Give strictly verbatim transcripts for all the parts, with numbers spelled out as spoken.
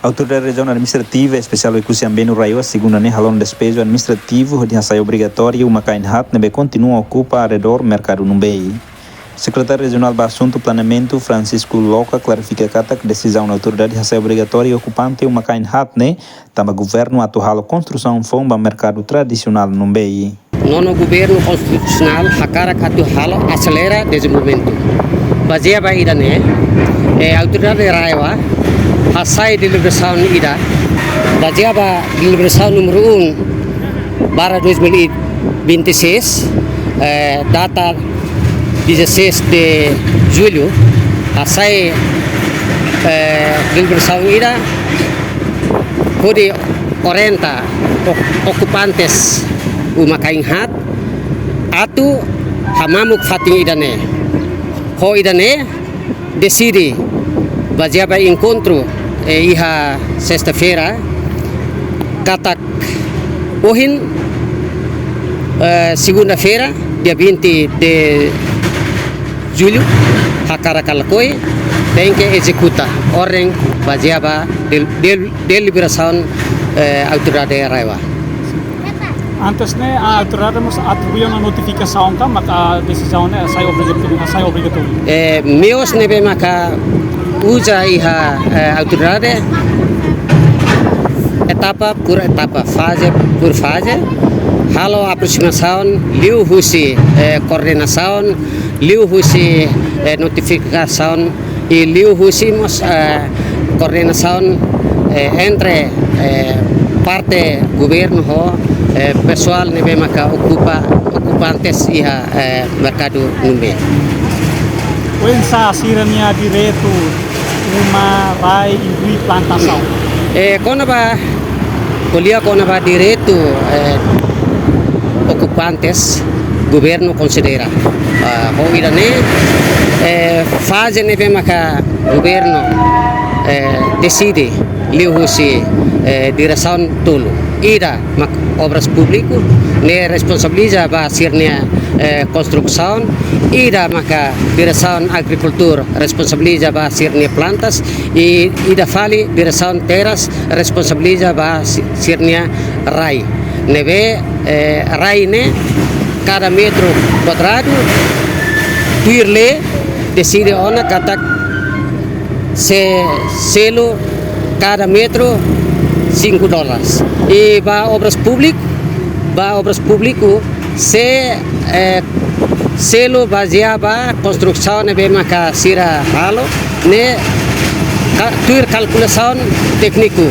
Autoridade Rejiaun Administrativa Espesiál Oekusi Ambenu RAEOA, segunda ne'e, hala'o despeju administrativu hodi hasai obrigatóriu uma-kain haat ne'ebé kontinua okupa arredór merkadu Numbei. Sekretáriu Rejionál ba Asuntu Planeamentu, Francisco Loca, klarifika katak desizaun autoridade hasai obrigatóriu okupante uma-kain haat ne'e tanba governu atu halo konstrusaun foun ba merkadu tradisionál Numbei. Nono governu konstitusionál hakarak atu halo aselera dezenvolvimentu. Bazeia ba ida-ne'e, eh, autoridade RAEOA hasai deliberasaun ida, bazeia ba deliberasaun númeru um barra dois mil e vinte e seis, eh, data dezasseis de julho, hasai, eh, deliberasaun ida hodi orienta o-, okupantes uma-kain haat atu hamamuk fatin ida-ne'e. Ho ida-ne'e deside, bazeia ba enkontru, eh, iha sesta-feira, katak ohin, eh, segunda-feira, dia vinte de julho, hakarak ka lakohi, tenke ezekuta orden bazeia ba del-, del-, deliberasaun, eh, autoridade RAEOA. Antes ne'e, autoridade mós atribui ona notifikasaun ka maka desizaun ne'e sai obrigatóriu, sai obrigatóriu. Eh, meius ne'ebé maka uza iha, eh, autoridade, etapa por etapa, faze por faze, halo aproximasaun liuhusi, eh, koordenasaun, liuhusi, eh, notifikasaun, i liuhusi mós, eh, koordenasaun, eh, entre, eh, parte governu ho, eh, pesoál ne'ebé maka okupa, okupantes iha, eh, merkadu Numbei. Oinsá sira-nia direitu uma, rai, inkluí plantasaun? Eh, kona-ba, ko'alia kona-ba direitu, eh, okupantes, governu konsidera. Ah, ho ida-ne'e, eh, faze ne'ebé maka governu, eh, deside liuhusi, eh, diresaun tolu. Ida mak Obras Públiku, ne'e responsabiliza ba sira-nia, eh, konstrusaun. Ida maka Diresaun Agrikultura, responsabiliza ba sira-nia plantas. I ida fali Diresaun Terras, responsabiliza ba si-, sira-nia rai. Ne'ebé, eh, rai ne'e kada metru kuadradu, tuir lei, deside ona katak sei selu kada metru cinco dólares. I ba Obras Públiku, ba Obras Públiku sei, eh, selu bazeia ba konstrusaun ne'ebé maka sira halo, ne'e ka-, tuir kalkulasaun tékniku.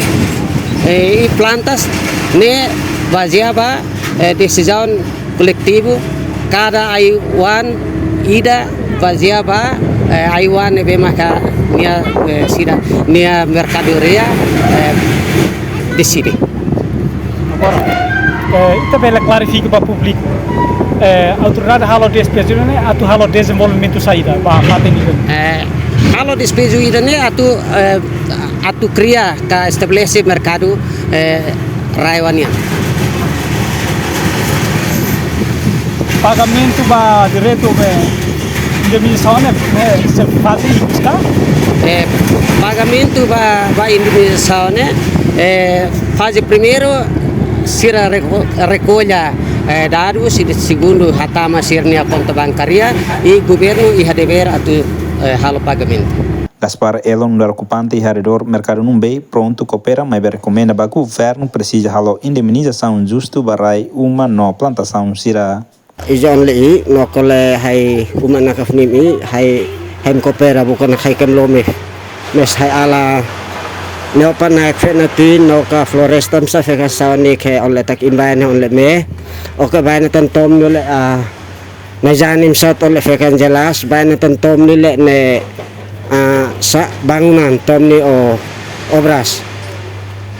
Eh, i plantas ne'e bazeia ba, eh, desizaun koletivu, kada ai-oan ida bazeia ba, eh, ai-oan ne'ebé maka nia, eh, sira-nia merkadoria, eh, deside. Agora, eh, ita bele klarifika ba públiku. Eh, autoridade halo despeju ne'e atu halo dezenvolvimentu saida ba fatin ida? Eh, halo despeju ida-ne'e atu, eh, atu kria ka estabelese merkadu, eh, RAEOA nian. Pagamentu ba direitu ba indemnizasaun ne'e, ne'e sei faze ikus ka? Eh, pagamentu ba, ba indemnizasaun ne'e, eh, faze primeiru sira reko-, rekolla, eh, dadus, i segundu hatama sira-nia konta bankária, i governu iha devér atu, eh, halo pagamentu. Gaspar Elon, nu'udar okupante iha arredór merkadu Numbei, prontu koopera, maibé rekomenda ba governu presiza halo indemnizasaun justu ba rai, uma no plantasaun sira. Iza only i, no kole hai uma nakaf nim i, hai, haim koopera bukan hai kem lome. Mes hai ala, neo pa naik fe na tin, no ka florestam sa fe ka sawan ni ke only tak imbai na only me. Oke, bai na tan tom ni le, ah, na janim sa only fe kan jelas, bai na tan tom ni le ne, ah, sa bangunan tom ni o obras.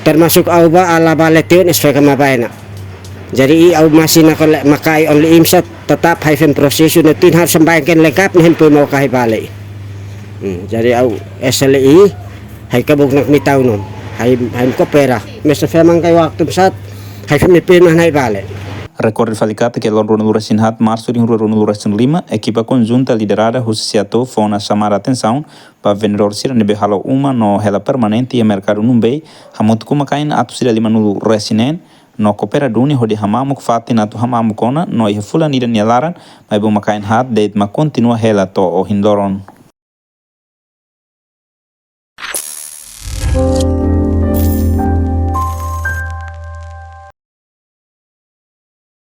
Termasuk au ba ala bale tiu nes fe ka ma bai na. Jadi i au masih na kole makai only imsat tetap hai fen prosesu ne tuin harus sembahyang ken lengkap ne hempui mau kahai bale. Hmm, jadi au S L I hai kabuk nak mitau nom. Hai, hai kopera. Mesa fe mangkai waktu sat hai fen mipin nah nai bale. Rekorde fali katak iha loron ruanulu-resin-haat Marsu tinan ruanulu-resin-lima, ekipa konjunta liderada husi SEATOU fó ona xamada atensaun ba vendedór sira ne'ebé halo uma no hela permanente iha merkadu Numbei, hamutuk ho uma-kain atus ida limanulu-resin-neen, no koopera duni hodi hamamuk fatin atu hamamuk ona no iha fulan ida nia laran, maibé uma-kain haat de'it mak kontinua hela to'o ohin loron.